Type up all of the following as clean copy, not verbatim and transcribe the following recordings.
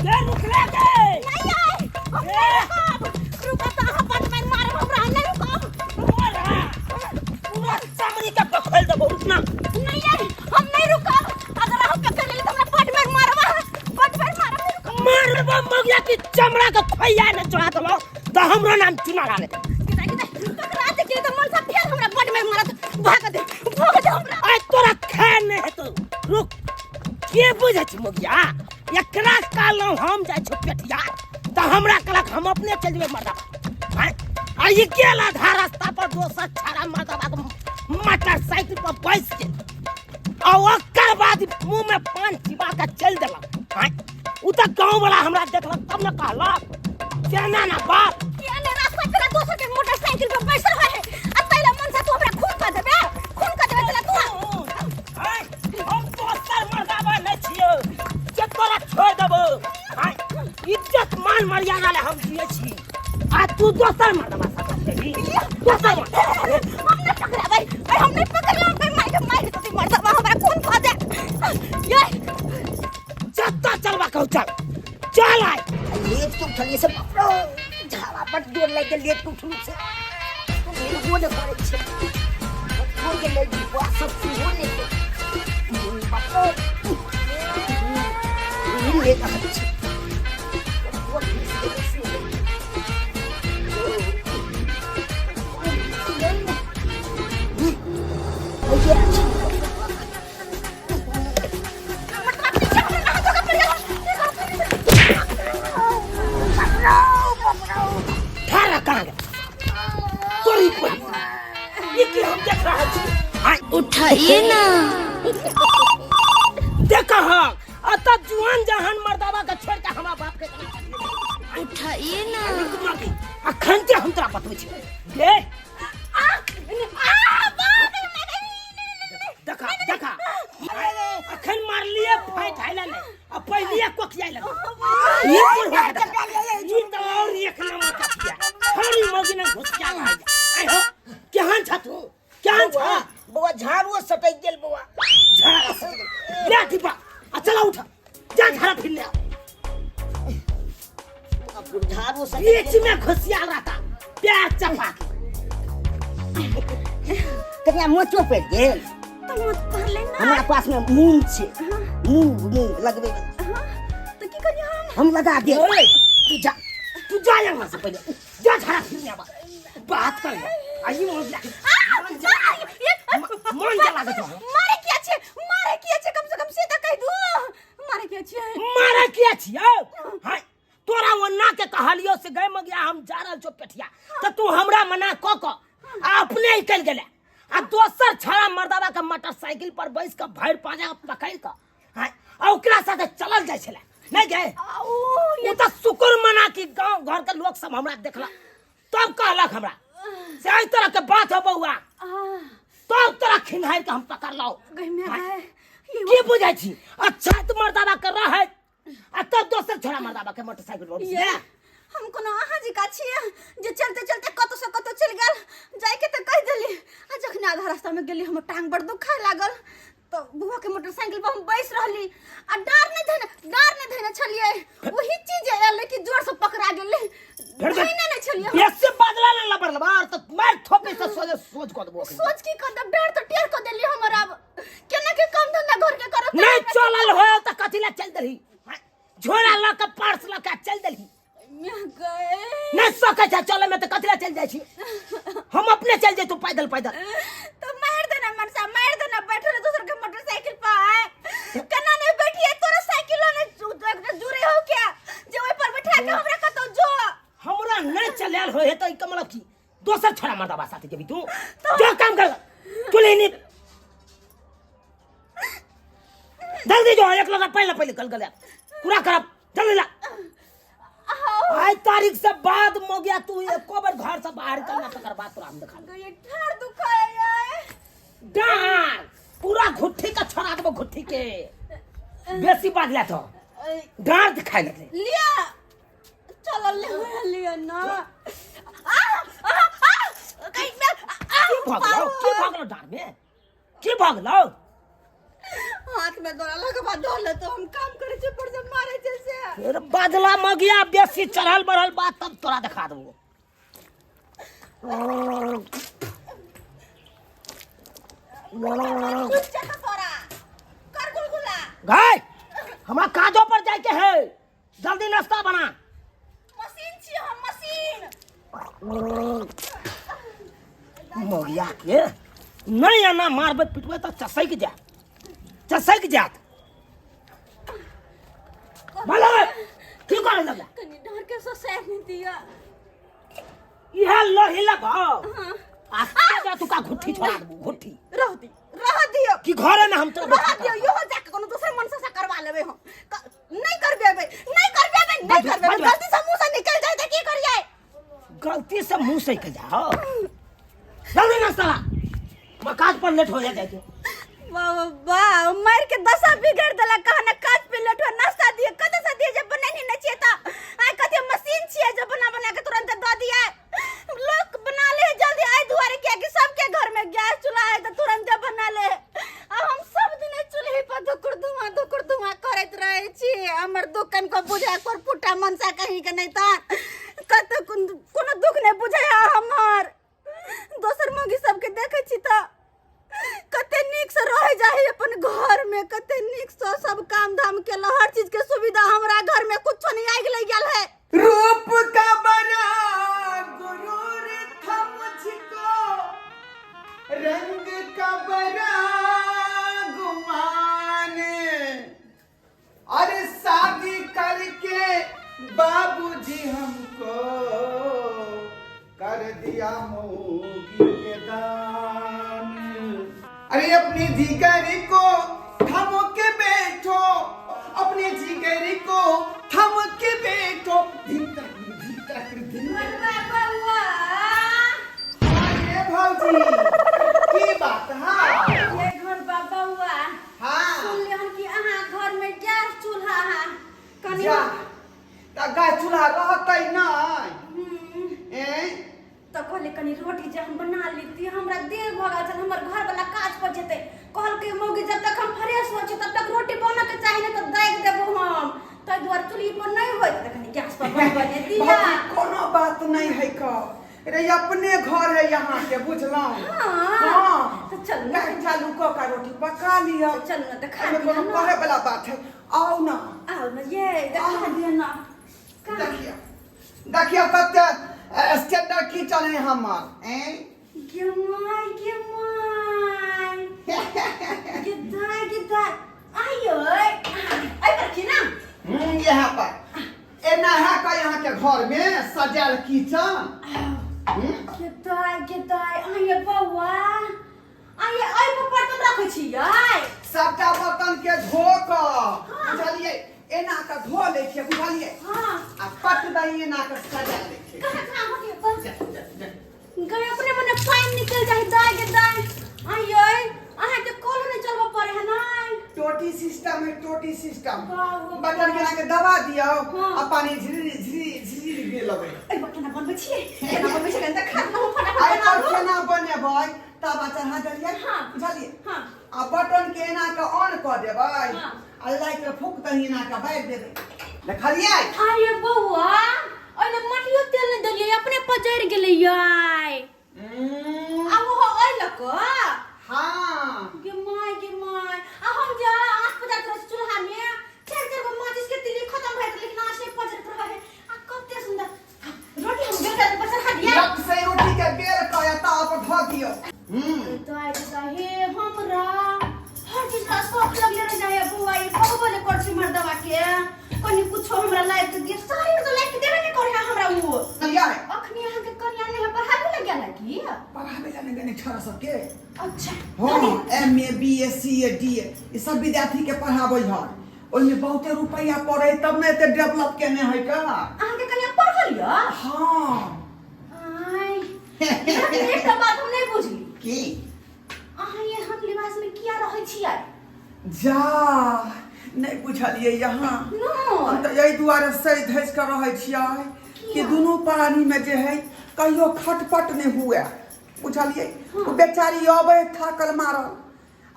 गे रुकले गे। नहीं आए, हम नहीं रुकब। रुकब तऽ अहाँ बड मारि मारब हमरा, हम नहीं रुकब। पूरा पूरा चमड़ी के बखोल देबो, रुकना। नहीं आए, हम नहीं रुकब। अगर अहाँ पकड़ लेली तऽ हमरा बड मारि मारब अहाँ, बड मारि मारब, नहीं रुकब। मारबो मगिया की चमड़ा के खोइया ने चढ़ा देबो तऽ हमरो नाम चुना लाले। किदा किदा पकड़ा दे के तऽ मन से फेर हमरा बड मारि मारत। भाग दे, भाग दे हमरा। आइ तोरा खैर नहि हेतौ, रुक। के बुझै छी मगिया, एकरा कहलहुँ हम जाइ छौ पेटिया तऽ हमरा कहलक हम अपने चलि जेबै मर्दाबा। आँय, आ ई गेल आधा रास्ता पर दोसर छाड़ा मर्दाबा के मोटरसाइकिल पर बैस गेल आ ओकर बाद मुँह में पान चिबा के चलि देलक। आँय, उ तऽ गाँव वाला हमरा देखलक तब ने कहलक केना ना बाप। किया ने रास्ता पर दोसर के मोटरसाइकिल पर बैसल रहे आ तैला मन से तू हमरा खून कर देबे, खून कर देबे तैला तू। आँय, हम दोसर मर्दाबा नहि छियौ जे तोरा छोड़ि देबौ। आँय, इज्जत मान मर्यादा ले हम जियै छी आ तू दोसर मर्दाबा साथ जेबही, दोसर मर्दाबा। हम नहीं पकड़ाबै, अरे हम नहीं पकड़ाबै, मार के मार के तू मर्दाबा हमरा खून कर दे। ये जत्ता चलबा कहू, चल चल आय। लेट के उठलियै से बाप रे, झाड़ा बड जोर लागि गेल। लेट के उठलू से उठबो नहि करै छै। जोर के लागि गेल, बौआ सब सेहो नहि गेल। बाप रे, लेट रहल छै। ठाड़ा कहाँ गेल तोरी बहिन? ई की हम देख रहल छी? आय, उठाइए ना। देख अतः जुआन जहान मर्दाबा के छोड़ के हमरा बाप के केना उठाइए ना। अखन के हम तोरा बतबै छी गे। देखा देखा, अखन मारलिए फाइट हाइला नहीं आ पहलिए कोखिया लगे। ये बुढ़वा के देखा, ई तो और एक नंबर का छिया। हरी मौगी ने घुस के आइ आइ हो। केहन छ तू, केहन छ? बौआ, झाड़ू सटक गेल बौआ। झाड़ा सटक गेल। ले डिब्बा आ चला उठ, जा झाड़ा फिर ले आ। झाड़ू सटक बीच में घुसिया रहता प्यार चपा के। कनिया मोचो पड़ि गेल। तो मत पढ़ ले ना। हमरा पास में मूंग छै, मूंग मूंग लगबै। तो की करियो हम? हम लगा देब। ओए, तू जा, तू जा यहाँ से, पहले जा झाड़ा फिर ले आबा। बात कर ले आई मोर जा मन जा लागत हो। मारे किया छे, मारे किया छे? कम से कम से त कह दू, मारे किया छे? मारे किया छियौ? हाय, तोरा ओन्ना के कहलियो से गए मगिया हम जा रहल छौ पेठिया, त तू हमरा मना क क आ अपने निकलि गेले आ दोसर छड़ा मर्दाबा के मोटरसाइकिल पर बैस के भरि पाँजा के पकड़ि क, हाय, आ ओकरा साथे चलल जाइ छलै नहीं गए। आउ। ओ तऽ शुक्र मना कि गांव घर के लोग सब हमरा देखलक तब कहलक हमरा से एहि तरह के बात हो बौआ, तब तोरा खिन्हारि के हम पकड़लौ। गई में गए। की बुझै छी? अच्छा तऽ मर्दाबा के रहै आ तब दोसर छोड़ा मर्दाबा के मोटरसाइकिल पर ये हम कोनो अहाँ जी का छियै जे चलते चलते कतौ से कतौ चलि गेल। जाइके तऽ कहि देली आ जखने आधा रास्ता में गेली हमर टांग बड़ दुखाय लागल तो बुआ के मोटरसाइकिल पर हम बैस रहली आ डर नहीं धने, डर नहीं धने छलियै, वही चीज आयल कि जोर से पकड़ा गेलै। फेर धैने नहीं छलियै हम। बेसी बदला ना लबर लबर तो मार थोपे से सोच सोच कर देबो। सोच की कर देब? डर तो टेर कर देली हमर। अब केना के काम धंधा घर के करब? नहीं चलल हो त कथी ला चल देलही? झोला ल के पर्स ल के चल देलही। गए। नहीं सकै छै चले में त कथी ला चल जाइ छी? हम अपने चल जैतौ पैदल पैदल। तो मार देना मनसा, मार देना। बैठो रे दूसर के मोटरसाइकिल पर केना नहीं बैठिए? तोरा साइकिल ने जुड़े हो क्या जे ओइ पर बैठा के हमरा कतौ जो? हमरा नहीं चलल हो त ई मतलब की दोसर छोड़ा मर्दाबा साथे जेबी तू? जो काम कर तू लेनी जल्दी जो। एक लगा पहले पहले कल गया पूरा करब, जल्दी ला। आइ तारीख से बाद मो गया तू एको बेर घर से बाहर निकलना तकर बाद तोरा हम देखा ये ठाड़ दुखाय है। डार पूरा घुट्ठी का छोड़ा देबो घुट्ठी के, बेसी बाजला तो डार दिखाई लगले। लिया चल ले लिया ना। आ आ आ कहीं मैं आ की भगलो, की भगलो डार में, की भगलो? हाथ में तोरा लगवा धो ले तो हम काम करे छे पर से मारे छे से। फिर बदला मगिया बेसी चढ़ल बढ़ल बात तब तोरा देखा देबो। कुछ जगह तोरा कर गुलगुला। गाय हमरा काजो पर जाए के है, जल्दी नाश्ता बना। मशीन छी हम मशीन। मगिया के नहीं आना मारबे पिटबे तऽ चसैक जायत, चसैक जायत। बोलो की करे लगा? कनी डर के ससैर नहीं दिया। इहे लोही लगाओ। हाँ। आ जा तू का घुट्ठी छोड़ा देबो घुट्ठी। रह दी, रह दियो। कि घरे में हम तो रह दियो, यो जाके कोनो दोसर मन से करवा लेबे हम। नहीं करबेबे, नहीं करबेबे, नहीं बाजू, करबेबे। बाजू। गलती से मुंह से निकल जाए त की करिए? गलती से मुंह से के जाओ। जल्दी ना साला मकाज पर लेट हो जाए के। वाह वाह वाह, मार के दशा बिगड़ देला। कहना काज पे लेट हो, नाश्ता दिए कते से दिए जब बनानी नहीं छिए त आ कते मशीन छिए जो बना बना के तुरंत द दिए। लोग बना ले जल्दी आए दुआरे किया कि सबके घर में गैस चूल्हा है त तुरंत बना ले। आ हम सब दिन चूल्हे पर धुकुर धुआं धुकुर धुआं करैत रहे छी। हमर दुकान को बुझाय पर पुटा मनसा कहीं के नहीं त कते कोनो दुख नहीं बुझाय हमर। दोसर मौगी सबके देखे छी त कते नीक से रह जाए अपन घर में, कते नीक से सब काम धाम केला, हर चीज के सुविधा। हमरा घर में कुछो नहीं आगि लग गेल है। रूप का बड़ा गुरूर था मुझको, रंग का बड़ा गुमान, अरे शादी करके बाबूजी हमको कर दिया मोगी के दान। अरे अपने जिगर को थम के बैठो, अपने जिगर को थम के बैठो। धिन तक धिन तक धिन। अरे भौजी की बात है? ये घर बाबा हुआ। हाँ। सुनलियै हन कि अहाँ घर में गैस चूल्हा है कनी। जा त गैस चूल्हा रहतै नहि। ए तऽ कहले कनी रोटी जे हम बना लेती, हमरा देर भऽ गेल छल। हमर घर वाला काज पर जेतै, कहलकै मौगी जब तक हम फ्रेश होइ छी तब तक रोटी बनऽ के चाही, नहि तऽ दागि देबो हम। ताहि दुआरे चूल्ही पर नहि होइत तऽ कनी गैस पर बनबै देती। भौजी कोनो बात नहीं है का रे, अपने घर है यहाँ के, बुझलहुँ? हाँ। हाँ। तऽ चलू ने। गैस चालू कऽ के रोटी पका लिअ। तऽ चलू ने, देखा एहिमे दिअ कोनो ने। कहै वाला बात है? आउ ना। आउ ने ये, देखा दिअ ना। देखियौ देखियौ कते स्टैंडर्ड किचन है हमर। ऐं गे my गे my गे दाय गे दाय, आइयो एहि पर की ना? यहाँ पर एना है का यहाँ के घर में सजायल किचन। गे दाय गे दाय, आइयो बौआ आइयो, एहि पर बर्तन रखै छियै? सबटा बर्तन के धो कऽ, बुझलियै, एना कऽ धो लै छियै, बुझलियै? हाँ। आ पट दही एना कऽ सजा लै छियै। कहाँ कहाँ हो गया बस गए अपने मने पानि निकल जाए। दाय गे दाय, आइयो अहाँ के कल नहीं चलबऽ पड़े है नहीं? टोटी सिस्टम है, टोटी सिस्टम। वाह, वाह, बटन के एना के दबा दियौ हाँ। आ पानी झिरी झिरी झिरी गिरे लगै। एहि पर केना बनबै छियै, केना बनबै छियै? कनि देखा दिअ, फटाफट आइ पर बनाबू। केना बनेबै? तवा चढ़ा देलियै। हाँ। बुझलियै? हाँ। आ बटन के एना के ऑन कऽ देबै। हाँ। आ लाइट के फूक दही एना के बारि देबै, देखलियै? अरे बौआ, ओहिमे मटियो तेल नहि देलियै, अपने पजरि गेलै। आ ओहो ओहि लऽ कऽ? हाँ। गे my गे my, आ हम जे आँच पजारैत रहै छी चूल्हा मे, चारि चारि गो माचिस के तीली खत्म भऽ जाइत, लेकिन आँच नहि पजरैत रहै। आ कते सुन्दर रोटी हम बेल के पर चढ़ा दिया। लप से रोटी के बेल के ताव पर धऽ दियौ। दाय दाय, हे हमरा हर चीज का शौक लगले रह जाए बौआ। ई कहबो ने कर छी मर्दवा के, कनी कुछो हमरा लाइफ के दिए। सारी तो लाइफ के देबे ने करे है हमरा उ। कनिया है? अखनी अहाँ के कनिया नहीं है, पढ़ाबे लग गेल की? पढ़ाबे ला नहीं गेने छोरा सबके। अच्छा। हाँ, M A B A C A D A ई सब विद्यार्थी के पढ़ाबै है, ओहिमे बहुते रुपैया पड़े तब ने एते डेवलप केने है का। अहाँ के कनिया पढ़ल या? हाँ। आय, लेकिन एकटा बात हम नहीं बुझली। की? अहाँ एहन लिबास में किया रहै छियै? जा, नहीं बुझलियै यहाँ? नो। हम तऽ एहि दुआरे सजि धजि कऽ रहै छियै कि दुनू प्राणीमे जे है कहियो खटपट नहि हुए, बुझलियै? ओ बेचारी अबै थाकल मारल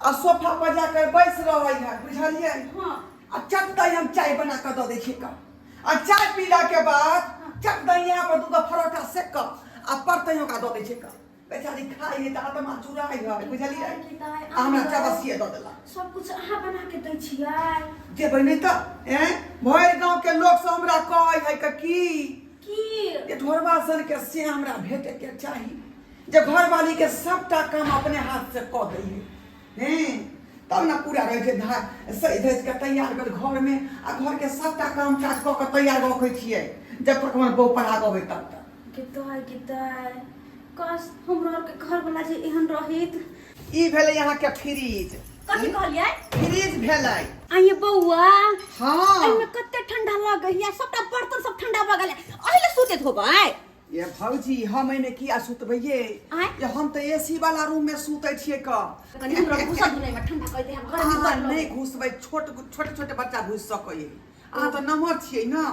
आ सोफा पर जाकर बैस रहै है बुझलियै हाँ। आ चट दही हम चाय बना कऽ दऽ दै छियै कऽ आ चाय पीला के बाद चट दही यहाँ पर दूगो परोठा सेक कऽ आ परतही ओकरा दऽ दै छियै कऽ बेचारी खाइ है तऽ आत्मा चुराइ है बुझलियै आ हमरा चबसिए दऽ देलक सब कुछ अहाँ बना के दै छियै देबै नहि तऽ एँ भरि गाँव के लोक सब हमरा कहै है कि की की जे ढोरबा सन के से हमरा भेटे के चाही जे घरवाली के सबटा काम अपने हाथ से कऽ दै है हैं तब ने पूरा रहै छै धा सहि धसि कऽ तैयार भेल घरमे आ घरके सबटा काम काज कऽ कऽ तैयार रखै छियै जब तक हमर बहू पढ़ा कऽ अबै तब तक गिदाय गिदाय काश हमरो आरके घरवला जे एहन रहैत ई भेलै अहाँके फ्रिज कथी कहलियै फ्रिज भेलै आइए बौआ हँ एहिमे कते ठंडा लगैया सबटा बर्तन सब ठंडा भऽ गेलै एहि लए सुतैत होबै ये भौजी हम एहिमे किया सुतबैये आँय? ये हम तऽ एसी वाला रूम में सुतै छियै क कनि हमरा घुसा दू ने एहिमे ठंडा कर दे हम गर्मी अहाँ बड़ नहि लगै घुसबै छोट छोटे छोटे बच्चा घुसि सकैए अहाँ तऽ नमहर छियै ने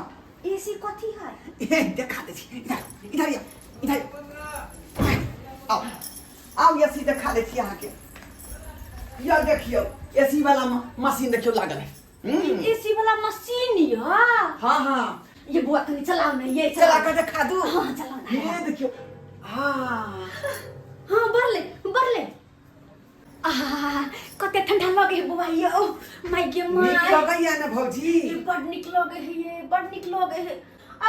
एसी कथी है हे देखा दै छी इधर इधर आउ इधर आउ आउ एसी देखा दै छी अहाँके यह देखियौ एसी वाला मशीन देखियौ लागल है एसी वाला मशीन य हाँ हाँ ये बुआ कनि चलाओ ने ये चला के देखा दू हाँ चलाओ ना ये देखियौ हाँ हाँ बढ़ले बढ़ले आहा कते ठंडा लगे है बुआ ये ओ my गे नीक my लगैया ने भौजी ये बड़ नीक लगे है ये बड़ नीक लगे है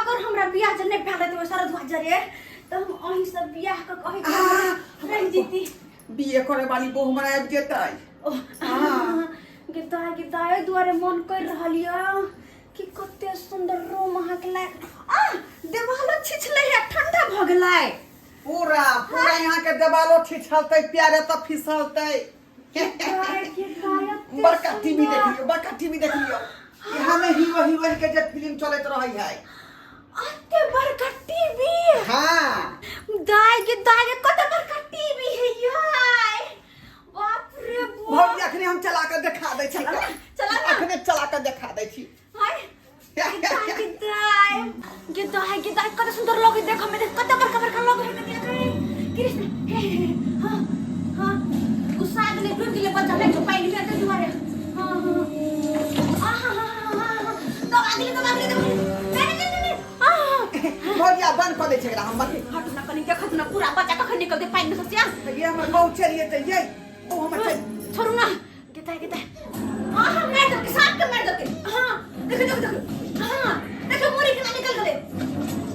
अगर हमरा बियाह जे नहीं भेल रहत सारा धुआ जरे तो हम अहीं से बियाह क कहि आ, रह जीती बीए करे वाली बहू हमरा आबि जेतै ओ हाँ। गिद्दा गिद्दा एहि दुआरे मन कर रहल यऽ कि कते सुंदर रूम अहाँके लाग आ देवालो छिछलै है ठंडा भऽ गेलै पूरा पूरा यहाँ के देवालो छिछलतै प्यारे तऽ फिसलतै गिद्दा, गिद्दा, एते बड़का टीवी सुंदर। देख लियौ बड़का टीवी देख लियौ यहाँ में हीरो हीरोइन के जे फिल्म चलैत रहै है एते बड़का टीवी हाँ दाय गे दाय गे कते बड़का टीवी है यार बाप रे बाप भौजी अखने हम चला के देखा दै छी चला ना, चला ना। अखने चला के देखा दै छी हाय दाय गे दाय गे दाय गे दाय कते सुंदर लगे देख में देख कते बड़का बड़का लगे है कते देख कृष्ण हे हे हे, हाँ हाँ गुस्सा आ गेलै डूब गेलै बच्चा नहीं जो पानी में ते दुआरे हाँ हाँ हाँ हाँ हाँ हाँ दबा गेलै दबा गेलै दबा गेलै नहीं नहीं नहीं नहीं हाँ हाँ भौजी आब बंद कऽ दै छी एकरा हम बंद हट ना कनी देखत ना पूरा बच्चा कखन निकलते पानि में से ये हमर बहू चलिए तऽ ये बहू हमर चलि छोड़ू ना गेता गेता हाँ हाँ मार दो के सांप के मार दो के हाँ देखो देखो देखो हाँ देखो मोरी के निकल गए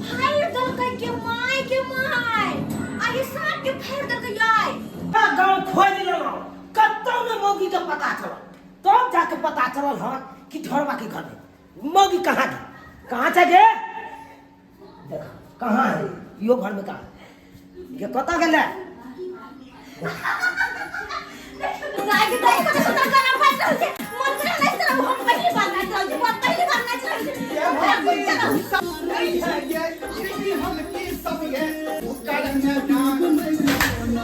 हाय दल के के my के my आ ये सांप के फेर दल के याय पूरा गाँव खोजि लेलहुँ कतौ ने मौगी के पता चलल तब जाके पता चलल हन कि ढोरबा के घर में मौगी कहाँ गेल कहाँ छै गे देख कहाँ है यो घर में कहाँ ये कतऽ गेलै गाय के गाय कते सुंदर गाना बाजि रहल छै मन करे नाचि रहल हम पहिली बार नाचि रहल छी हम पहिली बार नाचि रहल छी हमरा नहीं है ये ये हम की सब ये करने जान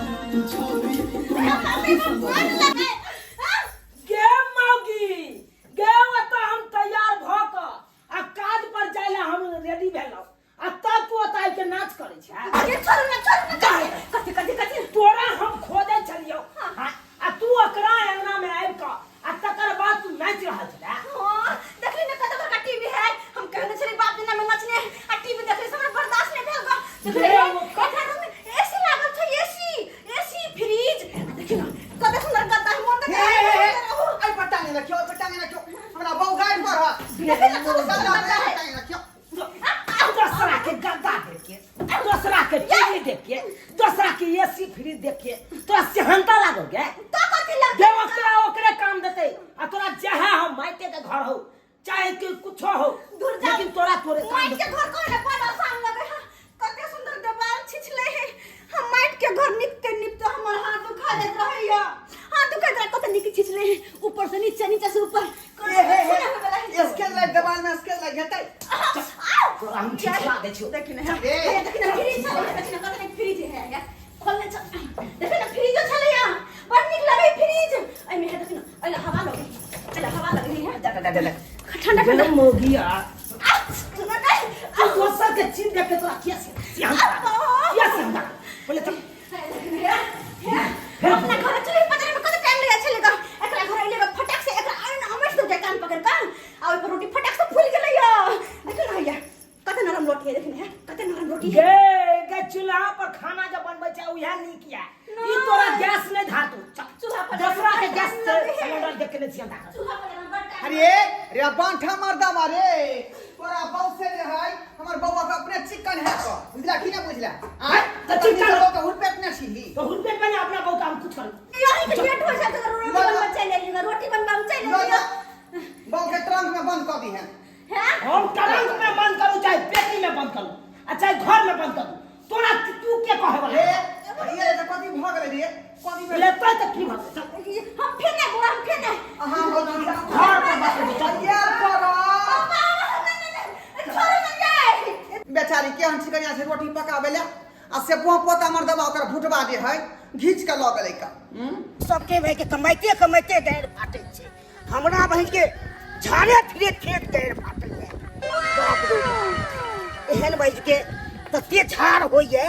गे मौगी गे ओतऽ हम तैयार भऽ कऽ आ काज पर जाय ला हम रेडी भेलहुँ आ तब तू ओतऽ आबि के नाच करै छै अरे छोड़ू ना छोड़ू ना कथी कथी कथी तोरा हम खोजै छलियौ हाँ, आ तू ओकरा अंगना में आबि कऽ आ तकर बाद तू नाचि रहल छलै हाँ, देखली ना कत बड़का टीवी है हम कहने छली बाप दिना में नचने आ टीवी देखले से हमरा बर्दाश्त नहीं भेल गा देखली गे, ओ एकरा रूम में एसी लागल छै एसी एसी फ्रिज देखी ना कत सुंदर गद्दा है मन हे तऽ हे हे एहि पर टांगे रखियौ एहि पर टांगे रखियौ हमरा बहू गाड़ि पर है देखी ना कत सुंदर गद्दा है टांगे रखियौ दोसरा के गद्दा देख के दोसरा के टीवी देख के दोसरा के एसी फ्रिज देख के तोरा सेहनता लागो गे तो कथी लग गे ओकरा ओकरे काम देते आ तोरा जहाँ हम मायके के घर हो चाहे कि कुछो हो दूर जा लेकिन तोरा तोरे काम माइट के घर कोने पर आसान लगे है कते सुंदर देवाल छिछले है हम माइट के घर निपते निपते हमर हाथ दुखा जाइत रहैया हाथ दुखा जाइत कते नीक छिछले है ऊपर से नीचे नीचे से ऊपर हे हे हे स्केल लाइट देवाल में स्केल लाइट हेतै तोरा हम छिछला दै छियौ देखी ना हे देखी ना फ्रिज छलै देखी ना कते नीक फ्रिज है यार खोलने छ देखी ना फ्रिज छलै यहाँ बड़ नीक लगे फ्रिज एहिमे है देखी ना एहिला हवा लगे एहिला हवा लगे है जा जा जा जा ठंडा ठंडा मौगिया आ, सुनो ना तू दोसर के चीज देख के तोरा किया से सेहनता किया सेहनता बोले चल अपना घर चले पता नहीं कते टाइम लगे छलेगा रोटी गे गे चूल्हा पर खाना जब बनबै छै उएह नीक या ई तोरा गैस नहि धातु चूल्हा पर दोसरा के गैस सिलेंडर देखने छियै हम चूल्हा पर बड़ टाइम अरे रे बांठा मर्दा मारे तोरा बौ से जे है हमर बौआ के अपने चिकन है को बुझला कि ना बुझला आय तऽ चिकन- बौ के हुरपेट ने छी तो हुरपेट बने अपना बहू काम कुछ करू यही के लेट हो जाए तो रोटी बनवा चल आइएगा रोटी बनवा चल लो आइएगा जा बौ के ट्रंक में बंद कर दी है हैं हम ट्रंक में बंद करू चाहे पेटी में बंद करू आ चाहे घर में बंद करू तोरा तू के कहे वाला रे ये तऽ कथी भऽ गेलै रे कथी भेलै लेतै तऽ की भऽ गेलै? हम फेर नहीं बुआ हम फेर नहीं अहाँ घर पर बस चल यार करा पापा नहीं नहीं नहीं छोड़ो ना जाए बेचारी केहन चिकनिया छै रोटी पकाबै लए आ से पों पोता मर्दबा ओकर भुटबा जे है घीच के लऽ गेलै का सबके भाई के कमाइते कमाइते गारि फाटै छै हमरा बहिन के झाड़े फिरे खेत गारि फाटै है बाप रे बाप। एहन बहिन के तते झाड़ होइए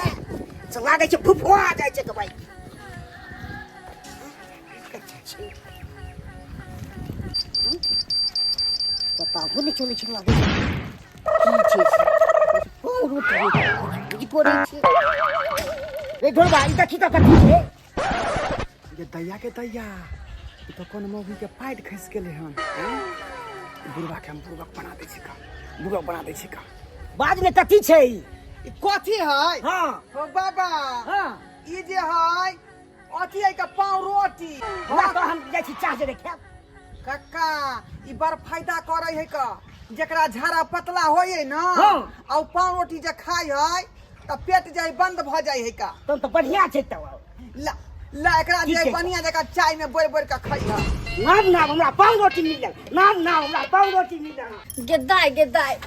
से लागै छै फुफुआ जाइ छै कमाइ पताहो नहि चलै छै लागै छै की छै से? पाव रोटी रोटी करै छै रे ढोलबा ई देखी तऽ कथी छै ये दैया के दैया ई तऽ कोन मौगी के पाइट खसि गेलै हन आँय? बुढ़बा के हम बुढ़बक बना दै छी का बुढ़बक बना दै छी का बाद में कथी छै ई? ई कथी है हाँ ओ बाबा हाँ ई जे है अथी है का पाव रोटी हमरा तो हम जाइ छी चाह जरे खायब कक्का ई बड़ फायदा करे है का जेकरा झाड़ा पतला होय है ना हाँ। आ उ पाव रोटी जे खाय है त पेट जाय बंद भ जाय है का तहन तऽ बढ़िया छै तब ला ला एकरा ठीक जे छै। बढ़िया जगह चाय में बोर बोर के खाई है नाम नाम हमरा पाव रोटी मिलल नाम नाम हमरा पाव रोटी मिलल गेदाय गेदाय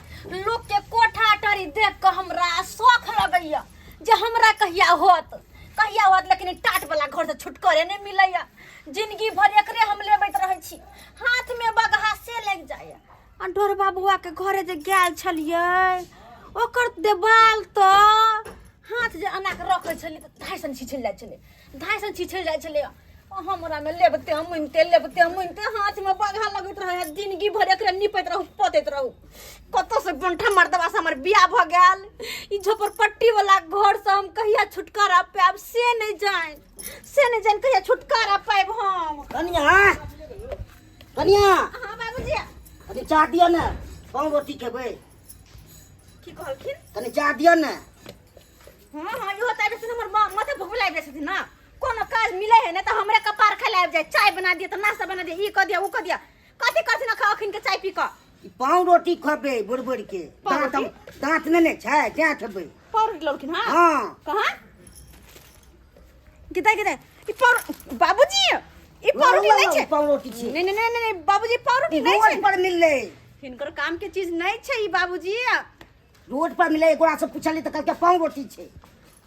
लोग के कोठा अटारी देख के हमरा शौख लगैया जे हमरा कहिया होत कहिया होत लेकिन ई टाट वाला घर से छुटकारे नहीं मिलैया जिंदगी भर एकरे हम लेबैत रहै छी हाथ में बगहा से लागि जाइया आ डोरबा बुआ के घरे जे गेल छलियै ओकर देवाल तऽ हाथ जे एना के रखै छलियै तऽ धाइ सन छिछल जाइ छलै धाइ सन छिछल जाइ छलै आ हमरामे लेबते मुनिते लेबते मुनिते हाथमे बगहा लगैत रहै जिंदगी भर एकरे निपैत रहू पोतैत रहू कतऽसँ बंठा मर्दबा से हमर बियाह भऽ गेल ई झोपड़पट्टी वाला घरसँ हम कहिया छुटकारा पायब से नहि जानि से नहि जानि कहिया छुटकारा पायब हम कनिया कनिया हाँ बाबूजी कनि चाह दिअ ने पाव रोटी खेबै की कहलखिन कनि चाह दिअ ने हाँ हाँ इहो तऽ आबि छथिन हमर माथे भोग आबि जाइ छथिन ना कोनो काज मिले है ना तऽ हमरे कपार खाय आबि जाय चाय बना दिअ तऽ नाश्ता बना दिअ ई कऽ दिअ उ कऽ दिअ कथी करथिन अखन के चाय पी कऽ ई पाव रोटी खेबै बुढ़ बुढ़ के पाव दाँत रोटी? दाँत नहि ने छै तें खेबै पाव रोटी ललखिन हाँ हाँ कहाँ गिदा गिदा ई पाव बाबूजी ई पाव रोटी नहीं छै पाव रोटी छै नहीं नहीं नहीं नहीं बाबूजी पाव रोटी नहीं रोड छै पर मिललै हिनकर काम के चीज नहीं छै ई बाबूजी रोड पर मिललै गोरा से पूछली तऽ कहलकै पाव रोटी छै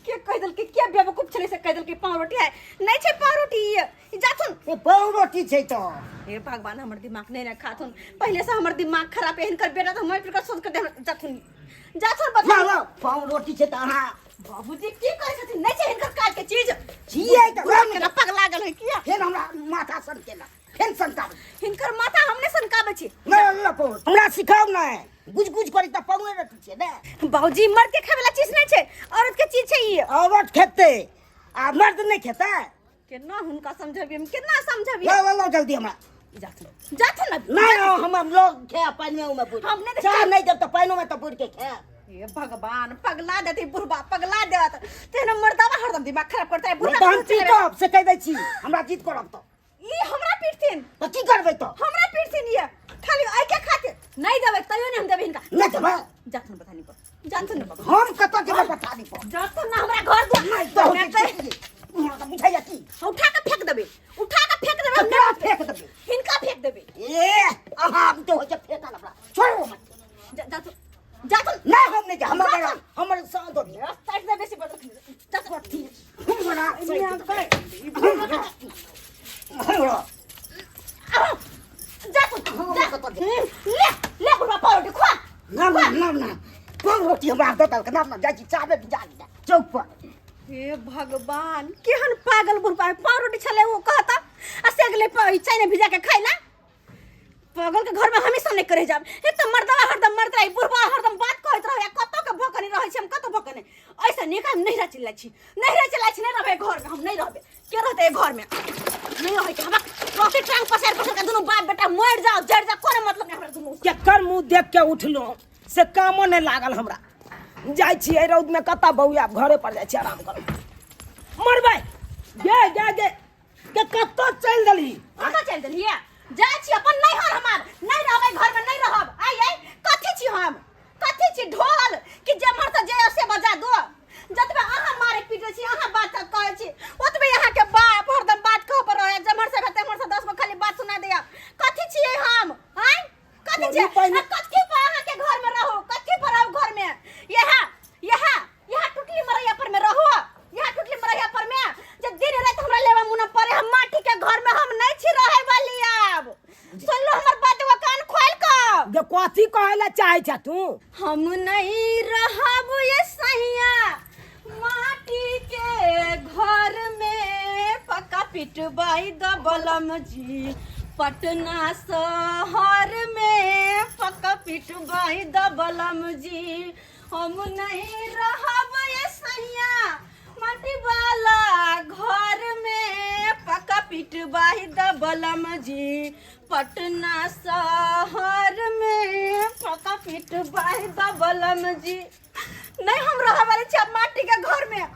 के कह देलकै के बेवकूफ छलै से कह देलकै पाव रोटी है नहीं छै पाव रोटी ई ई जाथुन ए पाव रोटी छै तऽ हे भगवान हमर दिमाग नहीं ना खाथुन पहले से हमर दिमाग खराब है हिनकर बेटा तो हमर पर सोच के दे जाथुन जाथुन बता लाउ लाउ पाव रोटी छै तऽ अहाँ बाबूजी की कहै छथिन नहीं छै हिनकर काज के चीज छियै तऽ बुढ़ा केना पगला गेल है किया फेर हमरा माथा सन केलक फेर सनकाबै हिनकर माथा हमने सनकाबै छी नहि नहि पाव हमरा सिखाउ नहि गुज गुज करी तऽ पावे रोटी छै ने बाबूजी मर्द के खाए वाला चीज नहीं छै औरत के चीज छै ई औरत खेतै आ मर्द नहि खेतै केना हुनका समझबियै हम केना समझबियै लाउ लाउ लाउ जल्दी हमरा जाथुन जाथुन ना नहीं हम हम लोग खे पानी में उमे बुड़ हम नहीं चाह नहीं जब तो पानी में तो बुड़ के खे हे भगवान पगला देते बुढ़बा पगला देत तेहन मर्दावा हरदम दिमाग खराब करता है बुढ़बा तऽ हम पीटब से कहि दै छी हमरा जीत करब तऽ ई हमरा पीटथिन तऽ की करबै तऽ हमरा पीटथिन ये खाली आइ के खातिर नहीं देबै तैयो नहीं हम देबै हिनका नहीं देबै जाथुन पता नहीं पर जानथुन ना बाबा हम कतऽ जेबै पता नहीं पर जाथुन ना हमरा घर दुआर नहीं तऽ मैं तऽ हमरा तऽ बुझाइया की उठा के फेंक देबै उठा के फेंक देबै हम ककरा फेंक देबै हिनका फेंक देबै ए अहाँ आब तऽ होइ छै फेंकल हमरा छोड़ू मत जाथुन जाथुन नहीं हम नहीं जा हमर हमर साथ दो रास्ता से बेसी बदल जाथुन हमरा हमरा जाथुन ले ले बुढ़वा पाउरोटी खुआ ना ना ना ना पाउरोटी हमरा दऽ देलक ना ना जाइ छी चाबे भिजा लिअ चौक पर हे भगवान केहन पागल बुढ़वा है पाउरोटी छलै ओ कहता आ से गेलै चाय ने भिजा के खाइला पागल के घर में हमेशा नहीं करे जाब एक तो मर्दवा हरदम मर्द रही बुढ़वा हरदम बात कहैत रहे कतौ के भोकनी रहै छै हम कतौ भोकनी तऽ नहि ऐसे नीक हम नैहरा चलि जाइ छी नैहरा चलि जाइ छी नहि रहबै घर में हम नहि रहबै के रहतै घर में नहीं रहै के हमरा रहतै टांग पसारि पसारि के दुनू बाप बेटा मरि जाओ जरि जाओ कोनो मतलब नहि हमरा दुनू केकर मुँह देख के उठलहुँ से कामो नहि लागल हमरा जाइ छी एहि रौदमे कतऽ बौआब घरे पर जाइ छी आराम करब मरबै गे गे गे के कतऽ चलि देलही कतऽ चलि देलियै जाइ छी अपन नैहर हमार नहि रहबै घरमे नहि रहब आइ आइ कथी छी हम कथी छी ढोल कि जेम्हर से जे से बजा दो जतबे अहाँ मारे पीटे छी अहाँ बात कहै छी ओतबे अहाँके बाप हरदम बात कह पर रहै जेम्हर से भेल तेम्हर से 10 गो खाली बात सुना दैया कथी छियै हम आँय कथी छियै पहिने- आ कथी पर अहाँके घरमे रहू कथी पर रहू घरमे यह यह यह टुटली मरैया पर में रहू यह टुटली मरैया पर में जे दिन रात हमरा लेवा मुना पड़े हम माटी के घर में हम नहीं छी रहे वाली आब सुन लो हमर बात एगो कान खोल के गे कथी कहै लए चाहै छ तू हम नहीं रहब ये सैया माटी के घर में पक्का पिटवाई दबलम जी पटना शहर में पक्का पिटवाई दबलम जी हम नहीं रहब ये सैया माटी वाला घर में पक्का पिटवाई दबलम जी पटना शहर में पक्का पिटवाई दबलम जी नहीं हम रहे वाले छी अब माटी के घर में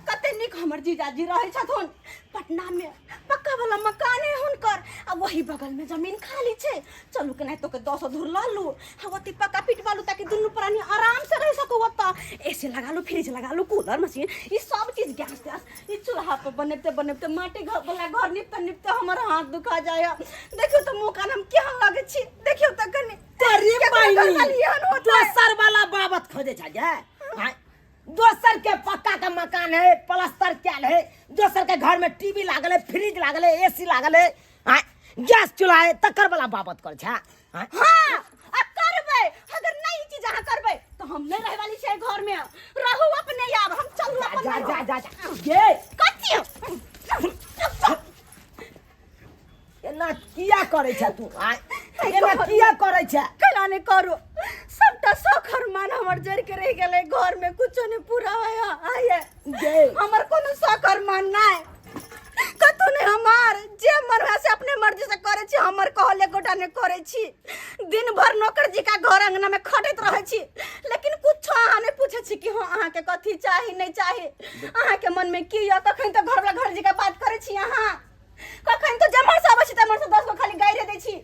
कते नीक हमर जीजाजी रहे छथुन पटना में पक्का वाला मकान है हुनकर आ वही बगल में जमीन खाली छै चलू के नहीं तो के 10 धुर ल लू आ ओते पक्का पिटवा लू ताकि दुनू प्राणी आराम से रह सको ओतऽ एसी लगा लू फ्रिज लगा लू कूलर मशीन ई सब चीज गैस तैस ई चूल्हा पर बनेते बनेते माटी घर वाला घर निपते निपते हमर हाथ दुखा जाय देखियो तो मुँह कान हम केहन लगै छी देखियो तऽ कनी तोरी केकरो बहिनी घरवाली एहन होतै? दोसर वाला बाबत खोजे छ गे आँय? दोसर के पक्का के मकान है प्लास्टर कैल है दोसर के घर में टीवी लागल है फ्रिज लागल है एसी लागल है आँय? गैस चूल्हा है तकर वाला बाबत कर छ आँय? हाँ आ करबै अगर नहीं ई चीज अहाँ करबै तो हम नहीं रहे वाली छियै घर में रहू अपने आब हम चलू अपन जा जा नैहर। जा जा गे कथी एना किया करै छ तू आँय? एना किया करै छ केना नहि करू सबटा शौक अरमान हमर जरि के रहि गेलै घर में कुछो नहीं पूरा होया आये गे हमर कोनो शौक अरमान नहि कतौ नहि हमार जे मन होय से अपने मर्जी से करै छी हमर कहल एकोटा नहि करै छी दिन भर नौकर जी का घर अंगना में खटैत रहै छी लेकिन कुछो अहाँ नहि पूछै छी कि हाँ अहाँके कथी चाही नहि चाही अहाँके मन में की यऽ कखन तऽ घरवला घर जी का बात करै छी अहाँ कखन तऽ जेम्हर से अबै छी तेम्हर से 10 गो खाली गारि दै छी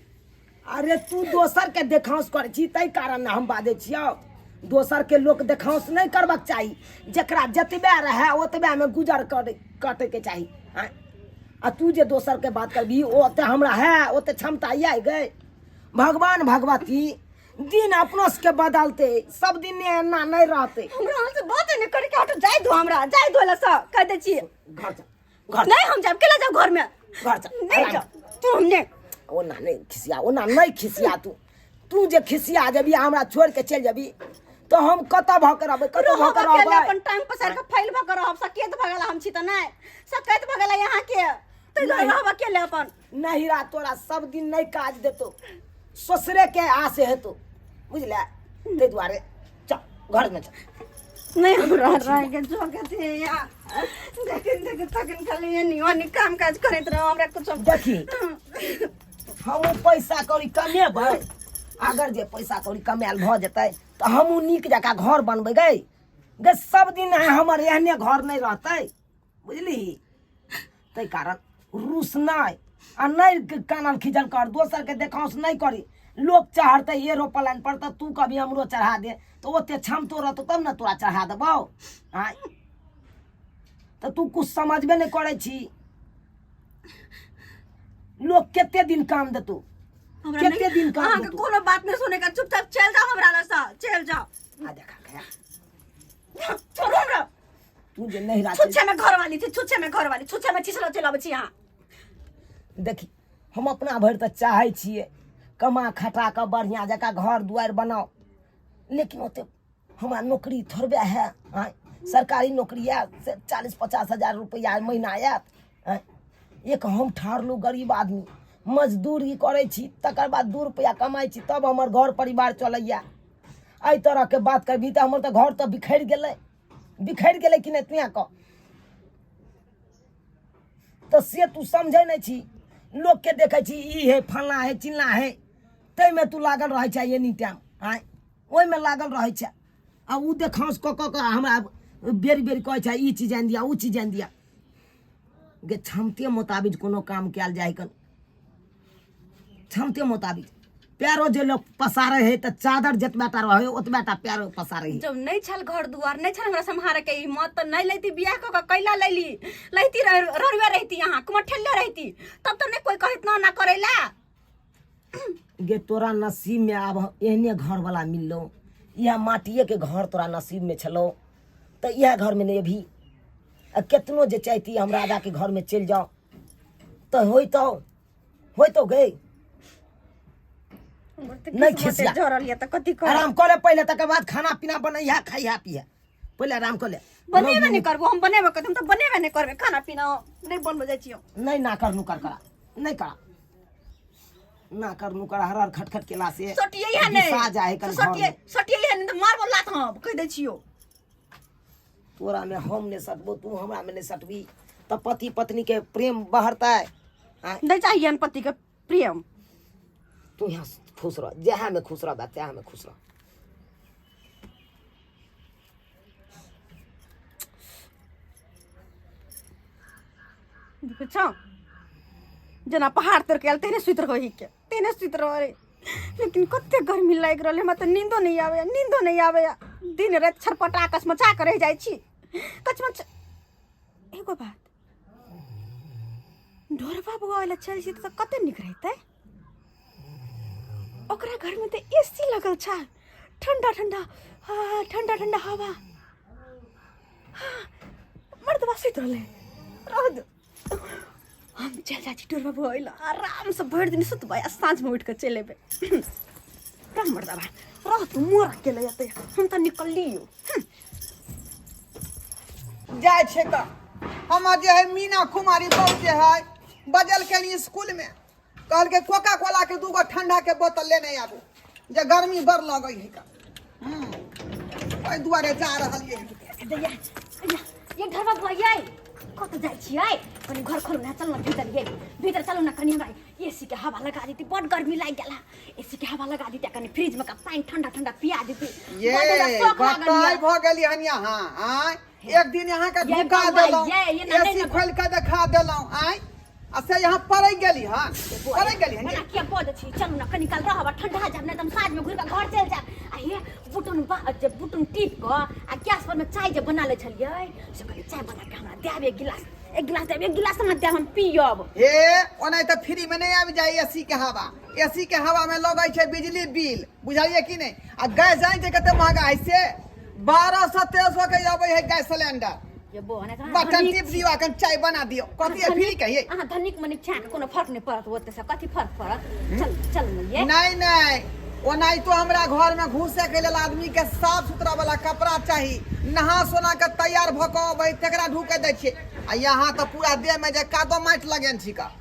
अरे तू दोसर के देखांस करै छी ताहि कारण ने हम बाजै छियौ दोसर के लोक देखांस नहि करबाक चाही जकरा जतबे रहए ओतबे मे गुजर करे कटैके चाही आँय? आ तू जे दोसर के बात करबी ओते हमरा है ओते क्षमता यऽ गए भगवान भगवती दिन अपनो सबके बदलते सब दिन एना नहि रहते हमरा अहाँ से बात नहि करे के हटो जाय दो हमरा जाय दो लसा कह दै छी घर जा घर नहीं हम जाब केला जाब घर में घर जा नहीं जाब तू हमने ओना नहीं खिसिया ओना नहीं खिसिया तू तू जे खिसिया जेबी हमरा छोड़ के चलि जेबी तो हम कतऽ भऽ के रहबै कतऽ भऽ रहब के अकेले रहबै अपन टांग पसार के फैल भऽ के रहब सकेत भऽ गेल हम छी तऽ नहि सकेत भऽ गेल यहाँ के तै दुआरे नहीं। रहब अकेले अपन नहिरा तोरा सब दिन नहीं काज देतो ससुरे के आस हेतो बुझले ताहि दुआरे चल घर में चल नहीं हमरा रह के जो के थे या देखिन देखिन तखन खाली एनी ओनी काम काज करैत रहो हमरा कुछ देखी हम पैसा कौड़ी कमेबै अगर जे पैसा कौड़ी कमायल भऽ जेतै तऽ हमहूँ नीक जकाँ घर बनबै गै गै सब दिन हमर एहने घर नहि रहतै बुझली ताहि कारण रुसनाइ आ नहि कानल खींचल कर दोसरके देखाउस नहि करी लोक चढ़तै एरोप्लेन पर तऽ तू कभी हमरो चढ़ा दे तऽ ओते क्षमतो रहतौ तब ने तोरा चढ़ा देबौ आँय तऽ तू कुछ समझबे नहि करै छी लोग कते दिन काम देतो हमरा कते नहीं दिन काम अहाँके देतो कोनो बात नहीं सुने का चुपचाप चल जाओ हमरा लग से चल जाओ आ देखा गया छोड़ो हमरा तू जे नहीं राखी छुच्छे में घर वाली थी छुच्छे में घर वाली छुच्छे में छिछलो चल अबै छी अहाँ देखी हम अपना भरि तऽ चाहै छियै कमा खटा कऽ बढ़िआँ जकाँ घर दुआरि बनाउ लेकिन ओते हमरा नौकरी थोड़बे है आँय सरकारी नौकरी आयत से 40-50 हजार रुपैआ महीना आयत आँय एक हम ठहरलहुँ गरीब आदमी मजदूरी करै छी तकर बाद 2 रुपैआ कमाइ छी तब हमर घर परिवार चलैए एहि तरहके बात करबही तऽ हमर तऽ घर तऽ बिखरि गेलै बिखरि गेलै कि नहि तू कह तऽ से तू समझै नहि छी लोकके देखै छी ई है फल्लाँ है चिल्लाँ है ताहिमे तू लागल रहै छै एनी टाइम आँय ओहिमे लागल रहै छै आ ओ देखाउँस कऽ कऽ कऽ हमरा बेर बेर कहै छै ई चीज आनि दिअ ओ चीज आनि दिअ गे क्षमते मोताबिक कोनो काम कयल जाइ कन क्षमते मोताबिक पैरो जे लोक पसारै है तऽ चादर जतबा टा रहै ओतबा टा पैरो पसारै है जब नहीं छल घर दुआर नहीं छल हमरा सम्हारे के हिम्मत तो नहीं लेती बियाह कऽ के कैला लेली लेती ररुआ रहती यहाँ कुमठेले रहती तब तो नहीं कोई कहत ना ना करेला गे तोरा नसीब में आब एहने घर वाला मिललो इएह माटिए के घर तोरा नसीब में छलो तऽ इएह घर में नहीं अभी आ केतनो जे चाहती हम राजा के घर में चलि जाओ तऽ होइतौ होइतौ गे नहीं खिसिया। झरल ये तऽ कथी कर आराम कऽ ले पहिले तकर बाद खाना पीना बनैहा खैहा पिहा पहिले आराम कऽ ले बनेबे नहीं करबो हम बनेबे करब हम तऽ बनेबे नहीं करबे खाना पीना नहीं बनबे जाइ छियो नहीं ना कर नुकर करा नहीं करा ना कर नुकर हर हर खटखट केला से सटिए है नहीं घिसा जाए कन घर सटिए में। सटिए है नहीं तऽ मारबो लात हम कहि दै छियो तोरा में हम नहीं सटबो तू हमरा में नहीं सटबी तब पति पत्नी के प्रेम बढ़ता है आँय, नहीं चाहिए पति के प्रेम तू यहाँ खुश रह जहाँ में खुश रह तहाँ में खुश रह देखै छौ जेना पहाड़ तोड़ के आयल तेहने सुति रहै के तेहने सुति रहै लेकिन कते गर्मी लागि रहल है हमरा तऽ नींदो नहि आबैया नींदो नहि आबैया दिन राति छरपटा कचमचा कऽ रहि जाइ छी कचमच एगो बात ढोरबा बौआ लए चलि जेतै तऽ कते नीक रहितै ओकरा घरमे तऽ ए सी लगल छै ठंडा ठंडा हाँ ठंडा ठंडा हवा हाँ मर्दबा सुति रहलै रह दो हम चलि जाइ छी टोरबा बौआ लए आरामसँ भरि दिन सुतबै आ साँझमे उठि कऽ चलि अयबै रह मर्दबा रह तू मोर अकेले एतै हम तऽ निकललियो जाइ छै तऽ हमर जे है मीना कुमारी बहु जे है बजलकै स्कूलमे कहलकै कोका कोला के दूगो ठंडा के बोतल लेने आबू जे गर्मी बड़ लगै है का एहि दुआरे जा रहलियै दैया ये घरवा बुआ ये कत जाइ छियै कनि घर खोलू ना चलू ना भीतर ये भीतर चलू ना कनि हमरा एसी के हवा लगा देती बड गर्मी लागि गेला एसी के हवा लगा देती आ कनि फ्रिज में का पानि ठंडा ठंडा पिया देती ये बड हमरा शौक लागल बताय ये। भऽ गेली हन यहाँ आँय एक दिन यहाँ के ये ढुका बौआ, देलहुँ ये ना, एसी नहीं ना। खोलि कऽ देखा देलहुँ आँय आ से यहाँ पड़ै गेली हन पड़ै गेली हन एना किया बजै छी चलू ना कनि काल रहब आ ठंडा जायब नहि तऽ हम साँझमे घुरि कऽ घर चलि जायब आ हे बुटुन बा जे बुटुन टीप कऽ आ गैस पर मे चाय जे बना लै छलियै से कनि चाय बना कऽ हमरा देब एक गिलास एक गिलास देब एक गिलास हमरा देब हम पियब हे ओना तऽ फ्री में नहीं आबि जाय एसी के हवा एसी के हवा में लगै छै बिजली बिल बुझलियै कि नहि आ गैस जानै छै कते महंगा है से 1200 1300 के अबै है गैस सिलेंडर ये बो ने बटन टिप दियो अखन चाय बना दियो कथी है फ्री कहिए अहाँ धनिक मनिक छा के कोनो फर्क नहीं पड़त ओते से कथी फर्क पड़त चल चल न ये नहीं नहीं ओनाहितो हमरा घर में घुसे के लेल आदमी के साफ सुथरा वाला कपड़ा चाही नहा सोना के तैयार भऽ कऽ अबै तकरा ढुके दै छियै आ यहाँ तऽ पूरा देह में जे कादो माटि लगेन छी का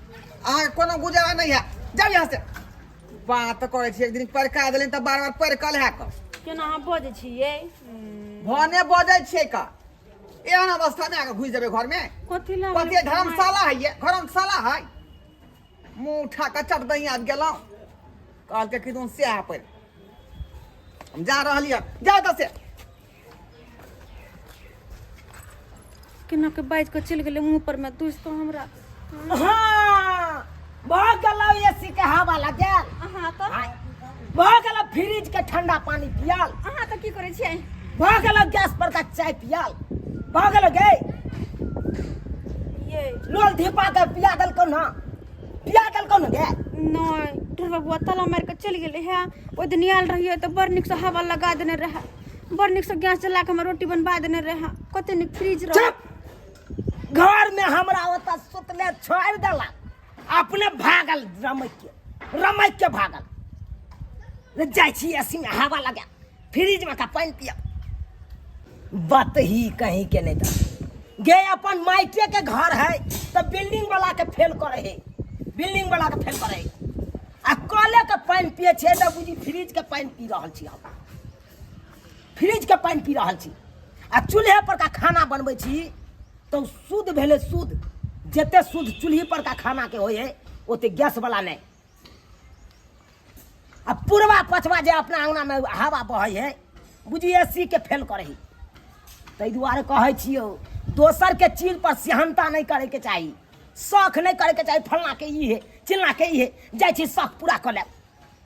अहाँके कोनो गुजारा नहीं है जाउ यहाँ से बात करै छी एक दिन परका देलनि तऽ बार बार परकल है कऽ केना अहाँ बजै छियै भने बजै छियै का एहन अवस्था में आके घुसि जेबै घर में कथी लए कथी धर्मशाला है ये धर्मशाला है मुँह उठा कऽ चट दही आबि गेलहुँ कहलकै कि तुम से पर हम जा रहलियै जाउ तऽ से केना के बाजि कऽ चलि गेलै मुँह पर मे दूसि तो हमरा हाँ भऽ गेलौ एसी के हवा लगल अहाँ तऽ भऽ गेलौ फ्रिज के ठंडा पानी पियल अहाँ तऽ की करै छियै भऽ गेलौ गैस पर का चाय पियल भऽ गेलौ गे ये लोल धीपा के पिया देलकौ ना पिया देलकौ ना गे नहि ढोरबा बुआ ताला मारि कऽ चलि गेलै हे ओहि दिन आयल रहियै तऽ बड़ नीकसँ हवा लगा देने रहै बड़ नीकसँ गैस जला कऽ हमरा रोटी बनबा देने रहै कते नीक फ्रिज रहै चुप घर में हमरा ओतऽ सुतले छोड़ि देलक अपने भागल रमैक के रमैक के भागल ले जाइ छी एसी में हवा लगा फ्रिज में का पानि पियब बतही कहीं के नहीं तऽ गे अपन माइटे के घर है तऽ बिल्डिंग वाला के फेल करे है बिल्डिंग वाला के फेल करे है आ कले के पानि पिए छियै तऽ बुझी फ्रिज के पानि पी रहल छी हम फ्रिज के पानि पी रहल छी। आ चूल्हे पर का खाना बनबै छी तऽ शुद्ध भेलै शुद्ध। जते शुद्ध चूल्ही पर का खाना के होइ है ओते गैस वाला नहि। आ पुरवा पछवा जे अपना अंगना में हवा बहै है बुझी ए सी के फेल करै है। ताहि दुआरे कहै छियौ दोसर के चीज पर सेहनता नहि करैके चाही, शौख नहि करैके चाही, फलना के ई है चिलना के ई है, जाइ छी शौख पूरा कऽ लेब,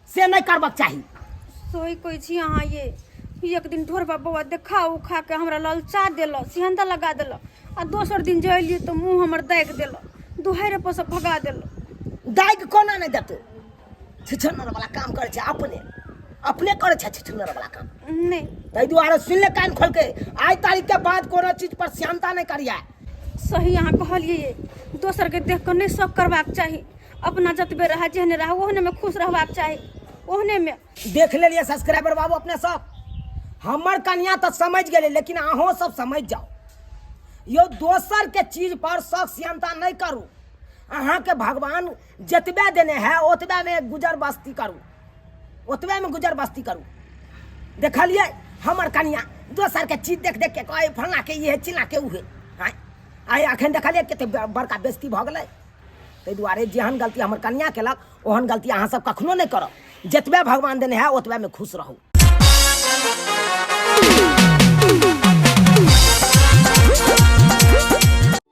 से नहि करबाक चाही। सही कहै छी अहाँ। ये एक दिन ढोरबा बौआ देखा उखा के हमरा ललचा देलक, सिहन्ता लगा देलक, आ दोसर दिन जे अयलियै तऽ मुँह हमर दागि देलक, दुहारि पर से भगा देलक। दागि कोना नहि देतौ? छिछनर वाला काम करै छै, अपने अपने करै छै छिछनर वाला काम। नहि, ताहि दुआरे सुनि ले कान खोल के, आइ तारीख के बाद कोनो चीज पर श्यामता नहि करिया। सही अहाँ कहलियै ये, दोसर के देख कऽ नहि शौक करबाक चाही, अपना जतबे रहए जेहने रहए ओहने में खुश रहबाक चाही, ओहने में। देख लेलियै सब्सक्राइबर बाबू अपने सब, हमर कनिया तऽ समझ गेलै, लेकिन अहों सब समझ जाओ यौ, दोसर के चीज पर शौक सियनता नहि करू। अहाँके भगवान जतबे देने है ओतबे में गुजर बस्ती करू, ओतबे में गुजर बस्ती करू। देखलियै हमर कनिया दोसर के चीज देख देख के कहै फलना के ई है चिलना के उ है, आँय आइ अखन देखलियै कते बड़का बेइज्जती भऽ गेलै। ताहि दुआरे जेहन गलती हमर कनिया केलक ओहन गलती अहाँ सब कखनो नहि करब। जतबे भगवान देने है ओतबे में खुश रहू।